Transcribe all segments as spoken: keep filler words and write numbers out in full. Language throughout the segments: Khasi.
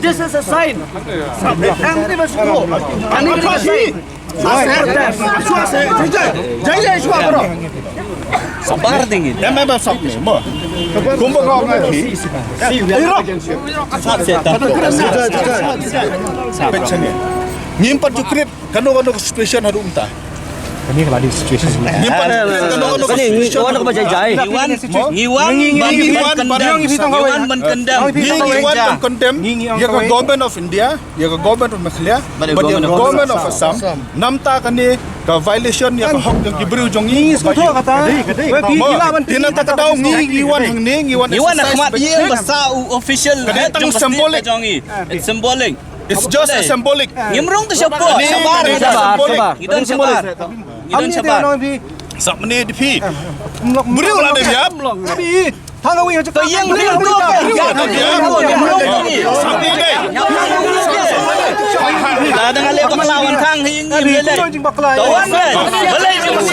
This is a sign. Em, ni ba shu. Ani ka sign. Sabar dingin. Em, em, em, sap ni, mo. Kumba ko ngai. Iro. Sap seta. Ngim pat ju krit kano kano ka situation haduh mynta. Kani ka la dei situation. Ngim pat kano kano ka situation. Ngi wan, ngi wan, ngi wan ban condemn. Ngi wan ban condemn. Ngi wan ban condemn. Ïa ka Government of India, ïa ka Government of Meghalaya, bad ïa ka Government of Assam. Namta kane ka violation ïa ka hok jong ki briew jong ngi. Ngi sngewthuh kata. Mo, te namta ka daw ngi, ngi wan hangne, ngi wan. Ngi wan ha khmat ïing ba sah u official head jong ka state ka jong ngi. It's symbolic. It's just a symbolic. Ngim rung te shapoh, shabar, shabar, shabar. Ngi don shabar. Ngi don shabar. Sap mane de phi. Briew la de ïap. Thang awi. To ïeng briew to. Briew la de ïap. Ngim rung te. Sap mane de. La dang ale bakla wan thang hi ngim le le. To wan le. Balei ngim le.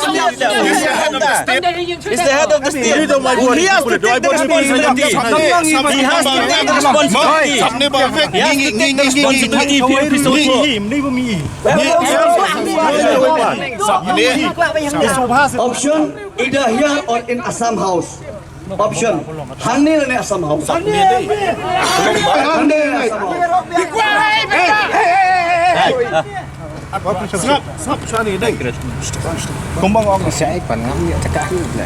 He's the head of the state. He's the head of the state. He has to take the responsibility. He has to take the responsibility. He has to take the responsibility. Option, either here or in Assam House. Option. Hangne lane Assam House. Hangne lane Assam House. Sngap, sngap shwa ni dei. Kumba nga ong.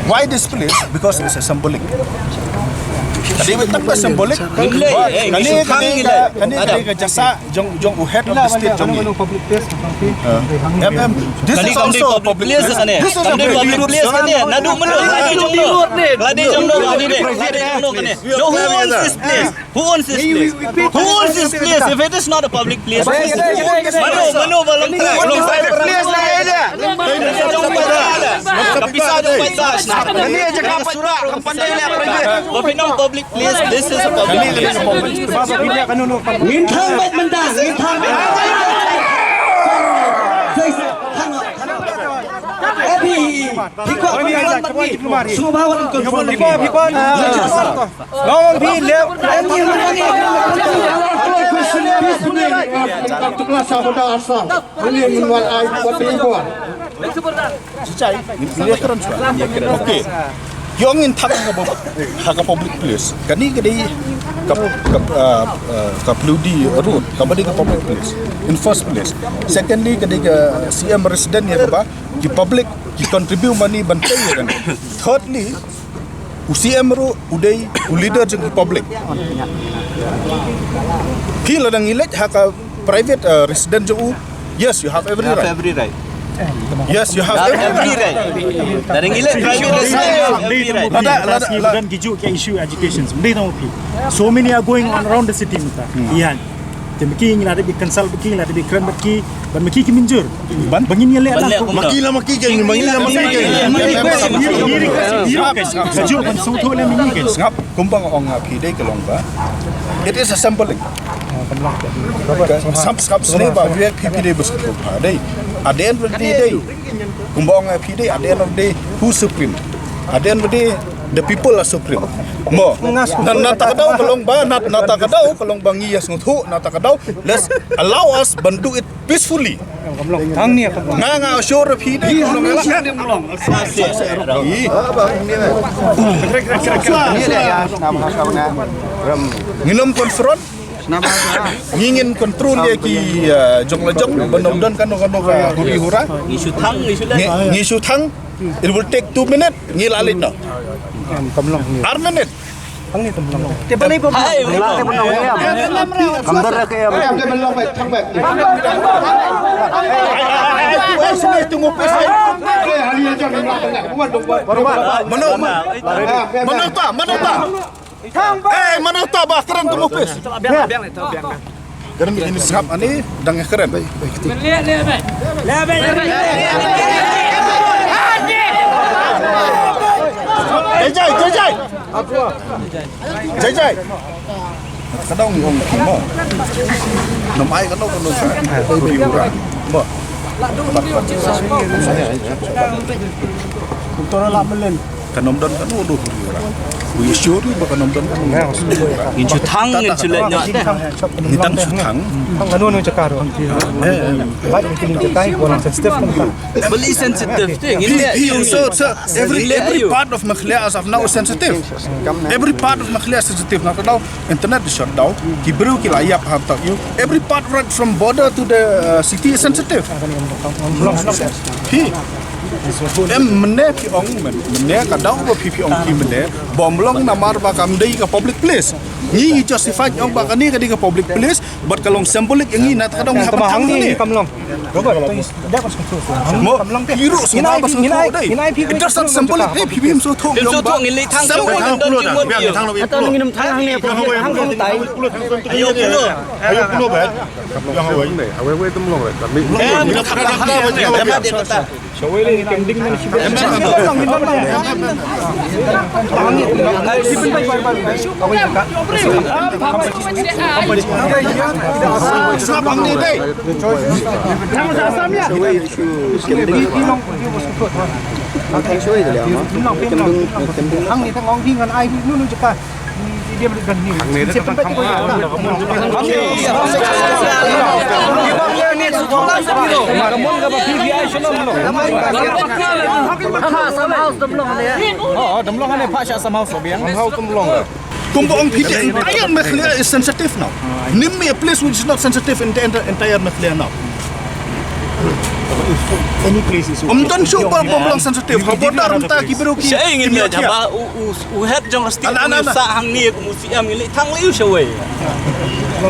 Why this place? Because it's a symbolic. Kane ka dei ka jasa jong, jong u head of the state jong ngi. Em, em. This is also a public place. This is a public place. Naduh mynno? Lade jong no. Lade jong no. Lade jong no kane. No, who owns this place? Who owns this place? Who owns this place? If it is not a public place, who owns it? Mano, mano ba long. Ka pisa jong paidbah. Ba phi ong public place, this is a public place. Ngin thang bad mynta, ngin thang bad. Phi kwah ban wan bad ngi. Sngewbha wat control. Phi kwah, phi kwah. Long phi leh. Okay. Ki ong ngin thang ha ka pub-, ha ka public place. Kane ka dei ka, ka, uh, uh, ka Phalodi Road, kaba dei ka public place in first place. Secondly, ka dei ka C M resident ïa kaba ki public ki contribute money ban pay ïa kane. Thirdly, u C M ruh u dei u leader jong ki public. Phi lada ngi leit ha ka private, uh, resident jong u, yes, you have every right. Every right. Yes, you have every right. Lada ngi leh private resident, you have every right. Lada, lada, lada. Ki ju ki issue education. Mdei tang phi. So many are going on around the city mynta. Ïa. Te ma ki ngi la dep consult ma ki, ngi la dep kren ma ki, ban ma ki ki mynjur. Ban? Ba ngin ïa leh. Ban leh kumno? Ma ki la ma ki, ma ki la ma ki. Ngi request, ngi request, ngi request. Ka ju ban sngewthuh lem ngi. Sngap. Kumba nga ong ha phi dei ka long ba, it is a symbolic. Ka sngap, sngap sne ba viet phi phi dei bus ko pha dei. At the end of the day dei. Kumba ong ha phi dei, at the end of the day, who supreme? At the end of the day, the people are supreme. Mo. Na, na ta ka daw ka long ba, na, na ta ka daw ka long ba ngi ïa sngewthuh, na ta ka daw. Let's allow us ban do it peacefully. Nga, nga assure phi dei. Ngin ym confront. Ngi ngin control ïa ki, uh, jong la jong, ban ym don kano kano ka huri hura. Ngi shu thang, ngi shu leh. Ngi, ngi shu thang. It will take two minutes. Ngi la leit noh. Ar minute. Mano, mano ta, mano ta. Eh, mano ta ba kren tu mupis. Kren ini sngap ani dang kren. Jai jai, jai jai. Jai jai. Ka dong ong ki mo. Namai ka dong ka dong ka. Huri hura. Mo. Ka nom don ka no do huri hura. Wi sure ba ka nom don ka no. Ngin shu thang, ngin shu leh noh. Ngi tang shu thang. Thang ka no no jaka ro. Ba ki ni jaka ko sensitive. Bali sensitive te. Ngin leh. So, so every, every part of Meghalaya as of now is sensitive. Every part of Meghalaya is sensitive. Na ka dong internet is shut down. Ki briew ki la ïap ha ta ïew. Every part right from border to the, uh, city is sensitive. Phi. Em mynne phi ong mynne ka dong ba phi phi ong phi mynne. Bym long namar ba kam dei ka public place. Ngi ngi justify ong ba kane ka dei ka public place. But ka long symbolic ïa ngi na ta ka dong ha ka thang ne. Mo, phi ruh sngewbha ba sngewthuh dei. It does not symbolic dei, phi phim sngewthuh. Phi sngewthuh ngin leit thang. Symbolic. Ayo pulo. Ayo pulo ba. Yang awai. Awai, awai, tymlong. Kumba ong phi, the entire Meghalaya is sensitive now. Name me a place which is not sensitive in the ent-, entire Meghalaya now. Any place is okay. Ym don shuh ba ym long sensitive. Ha border mynta ki briew ki. Sha ngin ïa jaba u, u, u head jong state u sah hangne kum u C M ngin leit thang lei u shawei.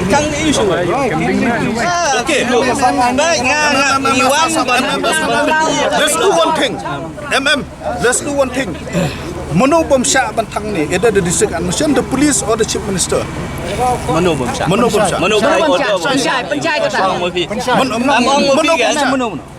Thang lei u shawei. Okay. Let's do one thing. M M, let's do one thing. Mano bym shah ban thang ne, either the district administration, the police or the chief minister. Mano bym shah. Mano bym shah. Mano bym shah. Pynshai, pynshai kata. Mano, mano bym shah.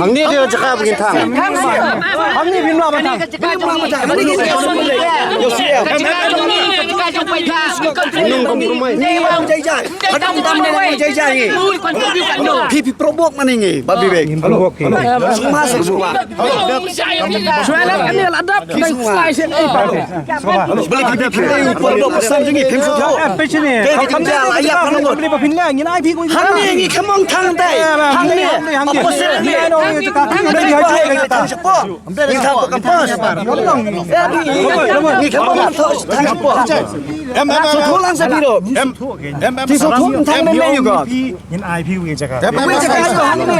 Hangne dei ka jaka ba ngin thang. Hangne phin ïa ba thang. Nung compromise. Phi, phi provoke mane ngi, Bah Vivek. Sngewma, sngewma. Shuwa la kane la dap. Sngewma. Balei phi, phi, phi, phi provoke pasal jong ngi, phim sngewthuh. Te phi kam jia la ïap hangne. Balei ba phin leh, ngin ai phi. Hangne ngi kham ong tang tai. Hangne. Opposite. Ngi thang ko campus. Ngi kham ong tang shapoh. Em, em, em, sngewthuh lang sa phi ruh. Em, em, em, phi sngewthuh tang ne me ïa ka. Ngin ai phi wei jaka. Wei jaka ïa hangne.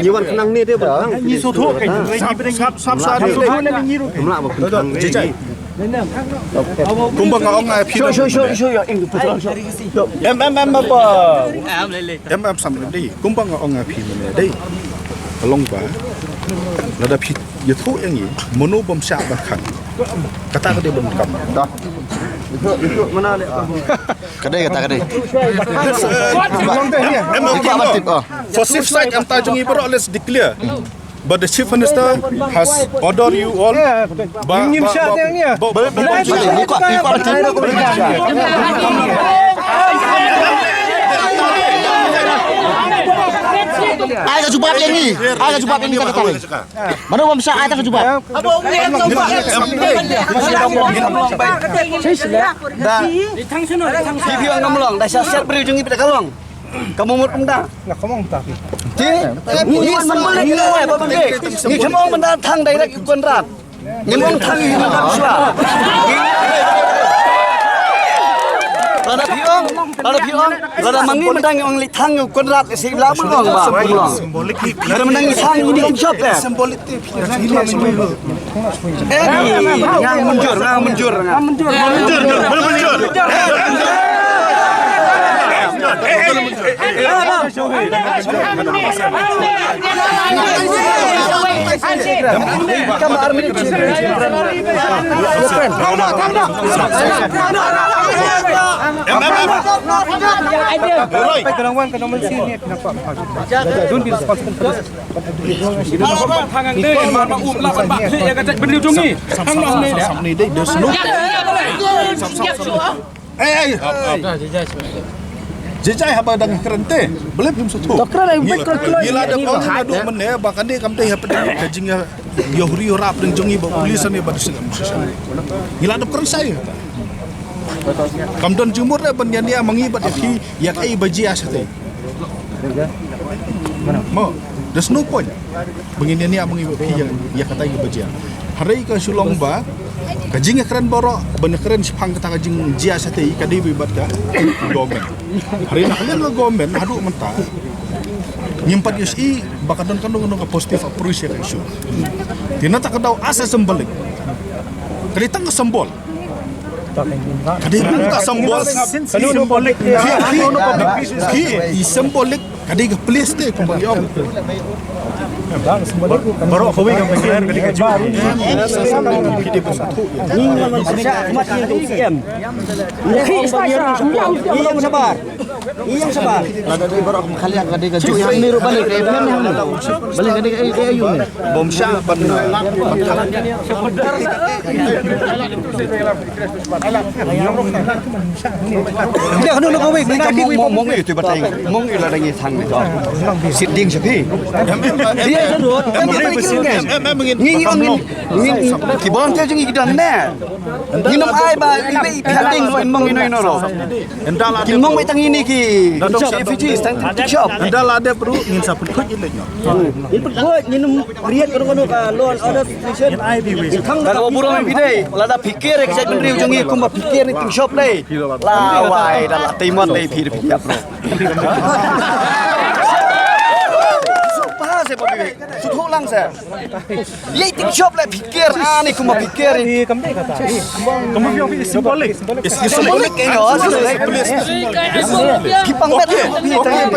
Ngi wan khnang ne de ba. Ngi sngewthuh ka. Sap, sap, sap, sap. Ngi ruh. Kumba nga ong ai phi. Sure, sure, sure, sure, ïa, ing, sure. Em, em, em, ba. Em, em, sam dei. Kumba nga ong ai phi mynne dei. Ka long ba. Lada phi ïathuh ïa ngi, mano bym shah ban khang. Kata ka dei ban kam. Ka dei, kata ka dei. Em, em, em, for safe side, em ta jong ngi baroh, let's declare. But the Chief Minister has ordered you all. Ba, ba, ba, ba, ba, ba, Ai ka jubab ïa ngi. Ai ka jubab ïa ngi kata ka. Mano bym shah ai ta ka jubab. Da. Phi phi ong ngam long, da sha set briew jong ngi phi da ka long. Ka mut kumta. Nga kham ong ta phi. Ti, ngi symbolic ngi, ba phi. Ngi kham ong mynta thang direct ïa u Conrad. Ngi ong thang ïa u Conrad shuwa. Lada phi ong, lada phi ong, lada ma ngi mynta ngi ong leit thang ïa u Conrad, sa la ma ong ba, ong long. Lada mynta ngi thang ïa u Conrad te. Eh, nga mynjur, nga mynjur, nga mynjur. Don't be responsible for this. Ba, ba, ba, hangang de, ba, ba, um, la, ba, ba, ïa ka jaitbynriew jong ngi. Hang noh ne. Sam ne de, there's no. Ei, ei. Jijai haba dang kren te. Balei phim sngewthuh. To kren, ei, ngi, kren, kren, ngi la dep kren, kren, kren, kren, mynne ba kane kam dei hapdeng ka jingïa, ïa huri ïa rap deng jong ngi ba police ne ba dei sngewthuh. Ngi la dep kren sai. Kam don jingmut re ban ïa nia ma ngi bad ïa phi ïa kaei ba jia shatei. Mo, there's no point. Ba ngin ïa nia ma ngi bad phi ïa, ïa katai ba jia. Hynrei ka shu long ba ka jingïakren baroh ban ïakren shaphang kata ka jingjia shatei ka dei bad ka government. Hynrei na ka liang ka government haduh mynta ngim pat ïohi ba ka don kano kano ka positive approach ïa ka issue. Te na kata ka daw as a symbolic. Ka dei tang ka symbol. Ka dei ka symbol. Symbolic. Ki, ki, ki symbolic. Ka dei ka place te kumba ïong. Baroh kawei ka pynlong ka dei ka jong. Ïing shabar. Lada dei baroh khaliak ka dei ka jong. Ni ruh balik ka dei ka jong. Balik ka dei ka jong. Bom sha ban. Ïa, no, no, wait, wait, wait, wait, wait. Mong, mong, mong ïa tu batai. Mong ïa la dang ïa thang ni. Sit ding sha phi. Ïa, ïa, ïa, ïa, ïa, ngi, ngi, ngi, ngi, ki bom te jong ngi ki don ne. Ngi nang ai ba, i be, i phi ding, mong ïa no, ïa no, ro. Ki mong wei tang ini ki. Shop. Fiji, tang tang shop. Ynda la dep ruh ngin sa pynkhuid ïa leit noh. Ngin pynkhuid, ngin ym riat kano kano ka law and order situation. Ngin ai bi wei. Ngin thang. Ka ba burom ïa phi dei. Lada phi ker ïa ka jaitbynriew jong ngi kumba phi ker ïa ting shop dei. La wai da la tei mon dei phi da phi ïap ruh. Sngewbha se ba phi wei. Sngewthuh lang se. Ïa ting shop le phi ker ani kumba phi ker. Kam dei kata. Kam dei symbolic. Symbolic, you know, symbolic. Phi pang bet phi tang.